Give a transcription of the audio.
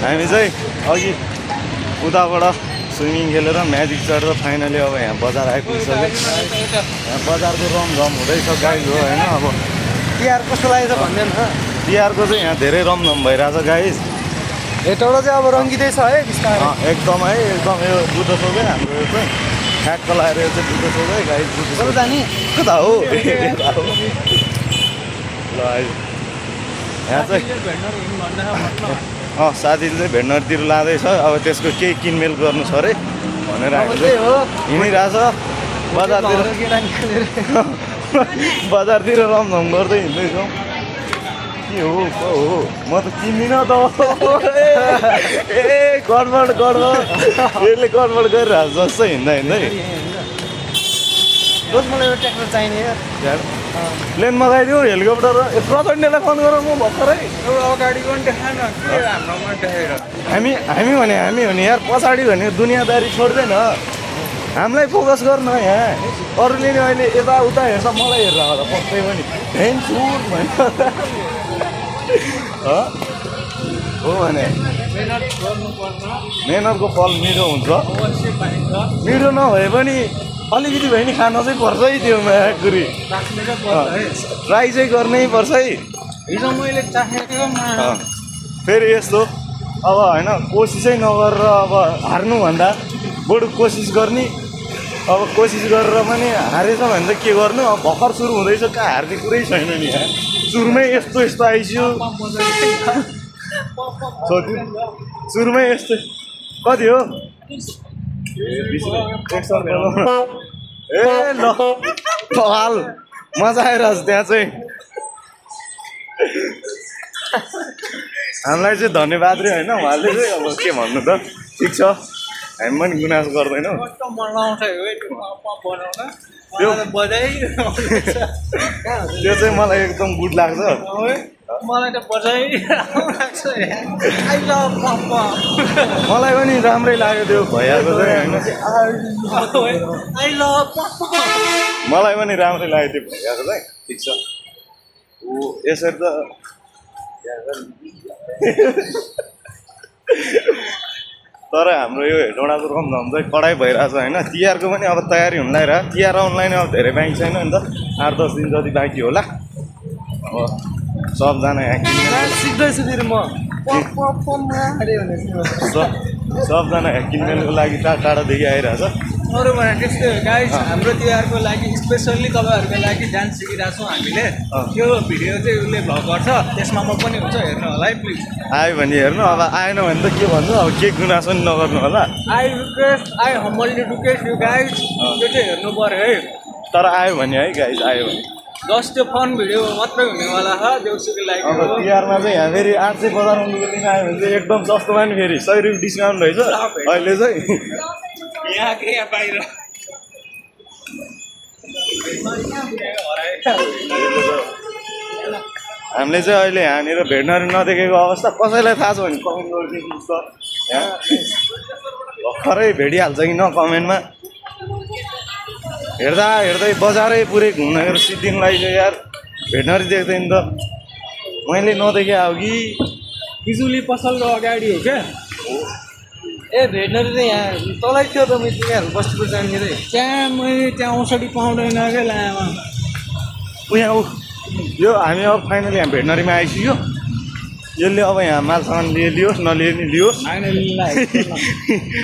हामी चाहिँ अघि उताबाट स्विमिङ खेलेर म्याजिक चढेर फाइनली अब यहाँ बजार आइपुगिसक्यो। यहाँ बजारको रमझम हुँदैछ गाइज हो होइन। अब तिहार कस्तो लागेको छ भन्दैन न। तिहारको चाहिँ यहाँ धेरै रमझम भइरहेछ गाइज। हेटौँडा चाहिँ अब रङ्गिँदै छ है बिस्तारै। एकदम है एकदम यो बुद्ध चोकै हाम्रो यो चाहिँ ठ्याक्क लगाएर यो चाहिँ बुद्ध चोकै गाइज बुद्ध चोक जाने कता हो ल यहाँ चाहिँ साथीले चाहिँ भेटनरीतिर लाँदैछ। अब त्यसको केही किनमेल गर्नु छ अरे भनेर हिँडिरहेछ बजारतिर रमझम गर्दै हिँड्दैछौँ। के हो म त किन्दिनँ त ए गडबड यसले गडबड गरिरहेको जस्तो हिँड्दा हिँड्दै मलाई एउटा ट्र्याक्टर चाहिने यार। प्लेन मगाइदियो हेलिकप्टर प्रचण्डलाई फोन गर म भर्खरै एउटा अगाडिको पनि देखाएन हाम्रोमा देखेर हामी भने यार पछाडि भने दुनियाँदारी छोड्दैन। हामीलाई फोकस गर्न यहाँ अरूले नि अहिले यताउता हेर्छ मलाई हेरेर होला पक्कै पनि हेन्सुर भन्छ हो भने मेहनतको फल मिठो हुन्छ। मिठो नभए पनि अलिकति भए नि खान चाहिँ पर्छ है त्यो माकुरी ट्राई चाहिँ गर्नै पर्छ है। हिजो मैले चाखेको फेरि यस्तो अब होइन कोसिसै नगरेर अब हार्नुभन्दा बरु कोसिस गर्ने। अब कोसिस गरेर पनि हारेछ भने चाहिँ के गर्नु। अब भर्खर सुरु हुँदैछ कहाँ हार्ने कुरै छैन नि यहाँ सुरुमै यस्तो आइसक्यो सुरुमै यस्तो कति हो ए ल हाल मजा आइरहेछ त्यहाँ चाहिँ हामीलाई चाहिँ धन्यवाद रे होइन उहाँले चाहिँ अब के भन्नु त ठिक छ हामी पनि गुनासो गर्दैनौँ। त्यो चाहिँ मलाई एकदम गुड लाग्छ। मलाई त बजाइ मलाई पनि राम्रै लाग्यो त्यो भैयाको चाहिँ होइन मलाई पनि राम्रै लाग्यो त्यो भैयाको चाहिँ ठिक छ। ऊ यसरी त तर हाम्रो यो हेटौँडाको रमझम चाहिँ कडाइ भइरहेछ होइन। तिहारको पनि अब तयारी हुन लागिरहेको। तिहार अनलाइन अब धेरै बाँकी छैन नि त 8-10 दिन जति बाँकी होला। अब सबजना यहाँ किन्ने सिक्दैछु फेरि म सबजना यहाँ किन्नेको लागि टाढादेखि आइरहेछ। अरू भने त्यस्तै हो गाइस। हाम्रो तिहारको लागि स्पेसल्ली तपाईँहरूको लागि डान्स सिकिरहेको छौँ हामीले। त्यो भिडियो चाहिँ उसले भ्लग गर्छ त्यसमा म पनि हुन्छ हेर्नु होला है प्लिज। आयो भने हेर्नु अब आएन भने त के भन्नु अब के गुनासो नि नगर्नु होला। I humbly request you guys त्यो चाहिँ हेर्नु पर्यो है। तर आयो भने है गाइस आयो भने जस्ट त्यो फन भिडियो मात्रै हुनेवाला छ देउसीको लागि। अब तिहारमा चाहिँ यहाँ फेरि 850 रुपियाँको दिन आयो भने चाहिँ एकदम सस्तोमा नि फेरि 100 रुपियाँ डिस्काउन्ट रहेछ अहिले चाहिँ यहाँ के यहाँ बाहिर हामीले चाहिँ अहिले यहाँनिर भेटनरी नदेखेको अवस्था कसैलाई थाहा छ भने कमेन्ट गरिदिनुहोस् त। यहाँ भर्खरै भेटिहाल्छ कि न कमेन्टमा। हेर्दै बजारै पुरै घुम्न सिद्धिङ लाग्यो यार भेटनरी देख्दैन त मैले नदेखेँ हो कि बिजुली पसलको अगाडि हो क्या। ए भेटनरी चाहिँ यहाँ तलै थियो त मैले त्यहाँ बस्तीको जानेर त्यहाँ मैले त्यहाँ औषधि पाउँदैन क्या लामा यहाँ यो हामी अब फाइनली यहाँ भेटनरीमा आइसक्यो। यसले अब यहाँ माल सामान लियोस् नलिए नि लियोस् फाइनली